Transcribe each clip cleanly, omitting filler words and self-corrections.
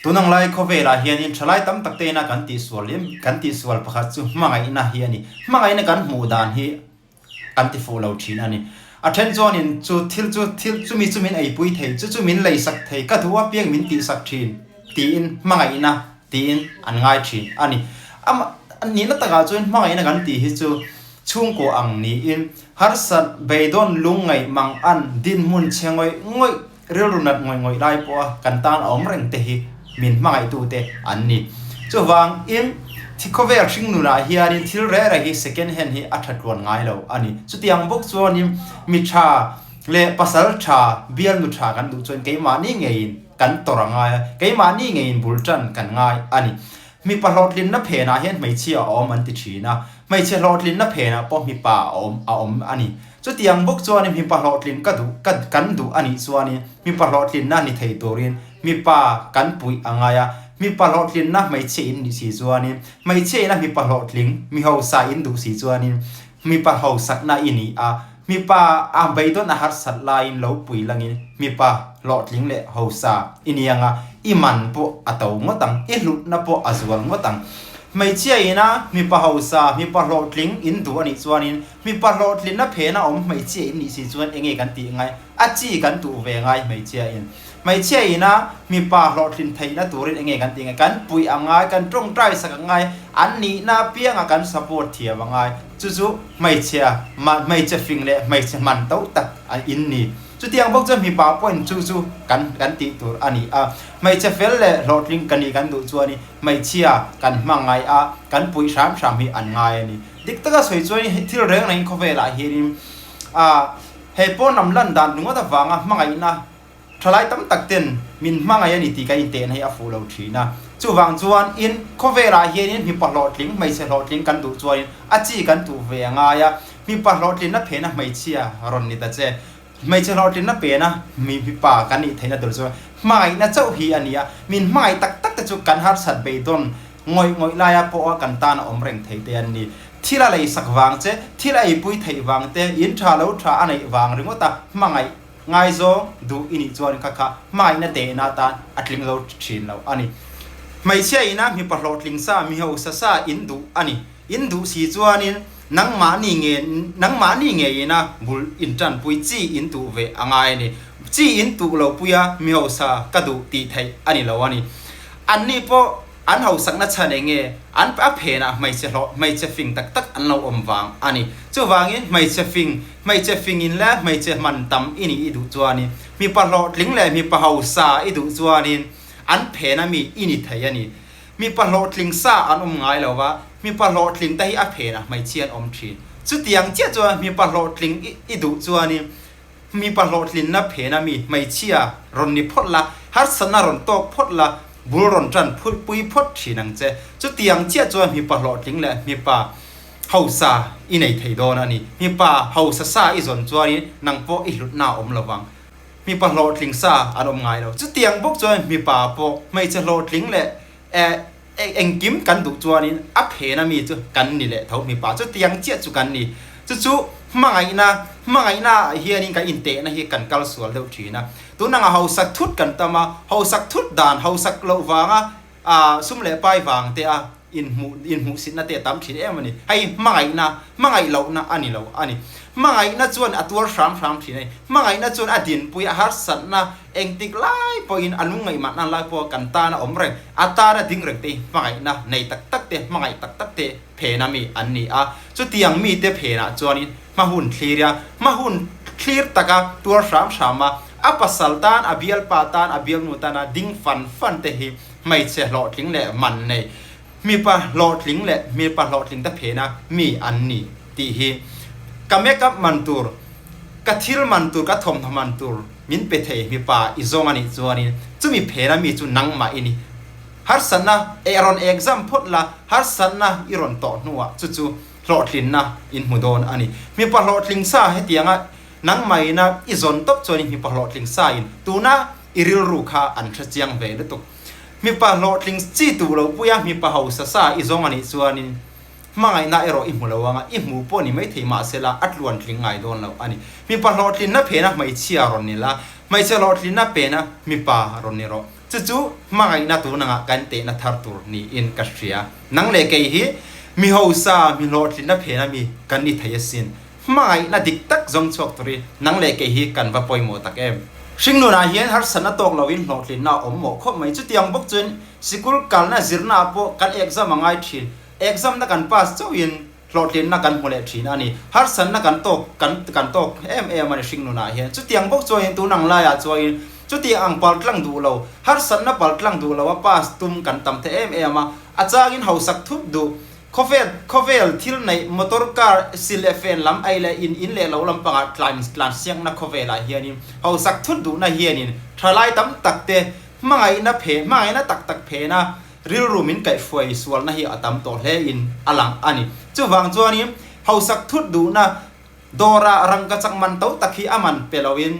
Tunang lai khawvelah hianin thalai tam tak tena kan tihsual lem kan tihsual pakhat chu hmangaihna hi a ni. Hmangaihna kan hmuh dan hi kan ti fuh lo thin a ni. A then chuanin chu thil chu thil chumi chu min eipui thei, chu chu min leisak thei, ka duh apiang min tihsak thin tiin hmangaihna tiin an ngai thin a ni. Amah nihna takah chuan hmangaihna kan tih hi chu chhungkaw ang niin harsat beidawn lungngaih mang an dinhmun chhe ngawih ngawih Rilru nat ngawih ngawih lai pawha kan tan a awm reng te hi min hmangaihtute an ni. Chuvangin, thi khawvel hring nunah hianin thil reh reh hi second hand hi a tha tluan ngai lo a ni. Chutiang bawk chuanin mi tha leh pasal tha, bialnu tha kan duh chuan keimahni ngeiin kan tawrh a ngai a, keimahni ngeiin bul tan kan ngai a ni. Mipa hlawhtlinna phenah hian hmeichhia a awm an ti thin a, hmeichhe hlawhtlinna phenah pawh mipa a awm a awm a ni. Chutiang bawk chuanin mipa hlawhtlin ka duh ka kan duh a nih chuanin mipa hlawhtlinna ni thei turin mipa kan puih a ngai a, mipa hlawhtlinna hmeichhia in nih si chuanin hmeichhia ina mipa hlawhtling mi hausa in duh si chuanin mipa hausakna i ni a, mipa a beidawn a harsat laiin lo pui langin mipa hlawhtling leh hausa i ni ang a, i man pawh a to ngawt ang, i hlutna pawh a zual ngawt ang. Hmeichhia ina mipa hausa, mipa hlawhtling in duh a nih chuanin Mipa hlawhtlinna phena awm hmeichhia in nih si chuan enge kan tih ngai? A chi kan tuh ve ngai hmeichhia in. Hmeichhia ina mipa hlawhtlin theihna turin enge kan tih ngai? Kan puih a ngai, kan tawngtai sak a ngai, an nihna apianga kan support thiam a ngai. Chu chu hmeichhia hmeichhe fing leh hmeichhe hman to tak in ni. Chutiang bawk chuan mipa pawhin chu chu kan kan tih tur a ni a. Hmeichhe fel leh hlawhtling ka nih kan duh chuanin hmeichhia kan hmang ngai a, kan puih hram hram hi an ngai a ni. Dik taka sawi chuan thil reng rengin khawvelah hianin ah hei pawh hnam lan dan ringawt avanga hmangaihna thalai tam tak ten min hmangaih a ni tih kan intehna hi a fuh lo thin a. Chuvang chuan in khawvelah hianin mipa hlawhtling, hmeichhe hlawhtling kan duh chuanin a chi kan tuh ve a ngai a, mipa hlawhtlinna phena hmeichhia rawn ni ta che. Hmeichhe hlawhtlinna pena mi mipa kan nih theihna tur chu hmangaihna chauh hi a ni a, min hmangaih tak tak te chu kan harsat beidawn ngawih ngawih laia pawha kan tan a awm reng thei te an ni. Thil a leisak vang che, thil a eipui theih vang te, in tha lo tha a neih vang ringawta hmangaih ngaizawng duh i nih chuan kha kha hmangaihna tehna atan a tling lo thin lo a ni. Hmeichhia ina mipa hlawhtling sa, mi hausa sa in duh a ni. In duh si chuanin nangmahni nge nangmahni ngeiin a bul intanpui chi in tuh ve a ngai a ni. Chi in tuh lo puia mi hausa ka duh tih theih a ni lo a ni. Anni pawh an hausakna chhan eng nge an a phenah hmeichhe hlawh hmeichhe fing tak tak an lo awm vang a ni. Chuvangin hmeichhe fing hmeichhe fingin leh hmeichhe hman tam i nih i duh chuanin mipa hlawhtling leh mipa hausa i duh chuanin an phena mi i ni thei a ni. Mipa hlawhtling sa an awm ngai lo va, mipa hlawhtling te hi a phenah hmeichhia an awm thin. Chutiang chiah chuan mipa hlawhtling i duh chuanin mipa hlawhtlinna phena mi hmeichhia rawn ni phawt la, harsatna rawn tawk phawt la, bul rawn tan pui phawt thin ang che. Chutiang chiah chuan mipa hlawhtling leh mipa hausa i nei thei dawn a ni. Mipa hausa sa i zawn chuanin nang pawh i hlutna a awm lo vang. Mipa hlawhtling sa an awm ngai lo. Chutiang bawk chuan mipa pawh hmeichhe hlawhtling leh engkim kan duh chuanin a phena mi chu kan ni leh tho. Mipa chutiang chiah chu kan ni. Chu chu hmangaihna, hmangaihna ah hianin kan intehna hi kan kal sual deuh thin a. Tunang a hausak thut kan tam a, hausak thut dan, hausak loh vanga sum leh pai vang te a inhmuh inhmuhsitna te a tam thin em a ni. Hei hmangaihna, hmangaih lohna a ni lo a ni. Hmangaihna chuan a tuar hram hram thin a ni. Hmangaihna chuan a dinpui a harsatna engtik lai pawhin a lungngaih mahna lai pawha kan tan a awm reng, a tan a ding reng te hi hmangaihna nei tak tak te, hmangaih tak tak te phena mi an ni a. Chutiang mite phenah chuanin hma hun thlir a, hma hun thlir taka tuar hram hram a, a pasal tan, a bialpa tan, a bialnu tana ding fan fan te hi hmeichhe hlawhtling leh man nei, mipa hlawhtling leh mipa hlawhtling te phena mi an ni tih hi ka make-up man tur, ka thil man tur, ka thawmhnaw man tur min pe thei mipa i zawng a nih chuanin chumi phena mi chu nangmah i ni. Harsatna eh rawn exam phawt la, harsatna i rawn tawh hnuah chu chu hlawhtlinna in hmu dawn a ni. Mipa hlawhtling sa hetianga nangmahina i zawn tawp chuanin mipa hlawhtling sa in tuna i rilru kha an hre chiang ve lutuk. Mipa hlawhtling chi tuh lo puia mipa hausa sa i zawng a nih chuanin hmangaihna erawh i hmu lo anga i hmu pawh ni maithei mahsela a tluan tling ngai dawn lo a ni. Mipa hlawhtlinna phena hmeichhia rawn ni la, hmeichhe hlawhtlinna pena mipa rawn ni rawh. Chu chu hmangaihna tun anga kan tehna thar tur niin ka hria. Nang leh kei hi mi hausa, mi hlawhtlinna phena mi kan ni thei asin. Hmangaihna dik tak zawng chhuak turin nang leh kei hi kan va pawimawh tak em. Hringnunah hian harsatna tawk loin hlawhtlinna a awm mawh khawp mai. Chutiang bawk chuan sikul kalna zirnaah pawh kan exam a ngai thin. Exam na kan pass chauhin hlawhtlinna kan hmu leh thin a ni. Harsatna kan tawk kan kan tawk em em a ni hringnunah hian. Chutiang bawk chuanin tun ang laiah chuanin chutiang ang pal tlang duh lo, harsatna pal tlang duh lo a pass tum kan tam thei em em a. A changin hausak thup duh, khawvel khawvel thil neih motor car sil leh fen lam ei leh in in leh lo lampangah tlan tlan siakna khawvelah hianin hausak thut duhna hianin thalai tam tak te hmangaihna phe hmangaihna tak tak phena Rilru min kaihhruai sualna hi a tam tawh hle in a lang a ni. Chuvang chuanin hausak thut duhna dawrah rangka chak man to tak hi a man pe loin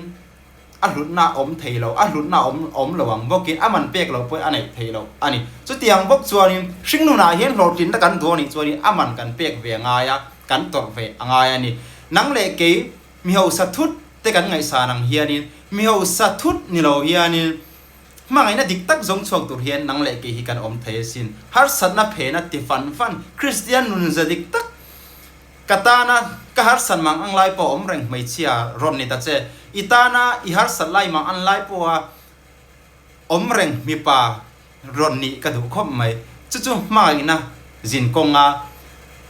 a hlutna a awm thei lo, a hlutna a awm awm lo ang bawkin a man pek lo pawhin a neih thei lo a ni. Chutiang bawk chuanin hringnunah hian hlawhtlinna kan duh a nih chuanin a man kan pek ve a ngai a, kan tawrh ve a ngai a ni. Nang leh kei mi hausa thut te kan ngaihsan ang hianin mi hausa thut ni lo hianin Hmangaihna dik tak zawng chhuak tur hian nang leh kei hi kan awm thei asin. Harsatna phena ti fan fan, Kristian nunza dik tak ka tana ka harsat mang ang lai pawh a awm reng hmeichhia rawn ni ta che. I tana i harsat lai mang an lai pawha awm reng mipa rawn nih ka duh khawp mai. Chu chu hmangaihna zin kawnga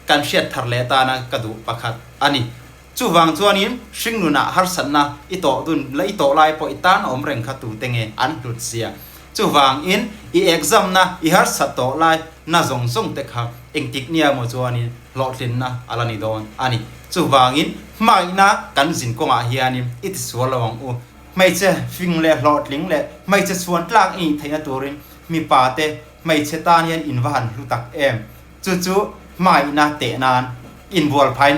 kan hriat thar leh atana ka duh pakhat a ni. Chuvang chuanin hringnunah harsatna i tawh dun la i tawh lai pawh i tan awm reng kha tute nge an hlut zia. Chuvangin i exam-na i harsat tawh lai na zawng zawng te kha engtik nia maw chuanin hlawhtlinna a la ni dawn a ni. Chuvangin hmangaihna kan zin kawngah hianin i tisual lo ang u. Hmeichhe fing leh hlawhtling leh hmeichhe chhuan tlak i nih theihna turin mipa te hmeichhe tan hian in va han hlu tak em. Chu chu hmangaihna teh nan inbual phain.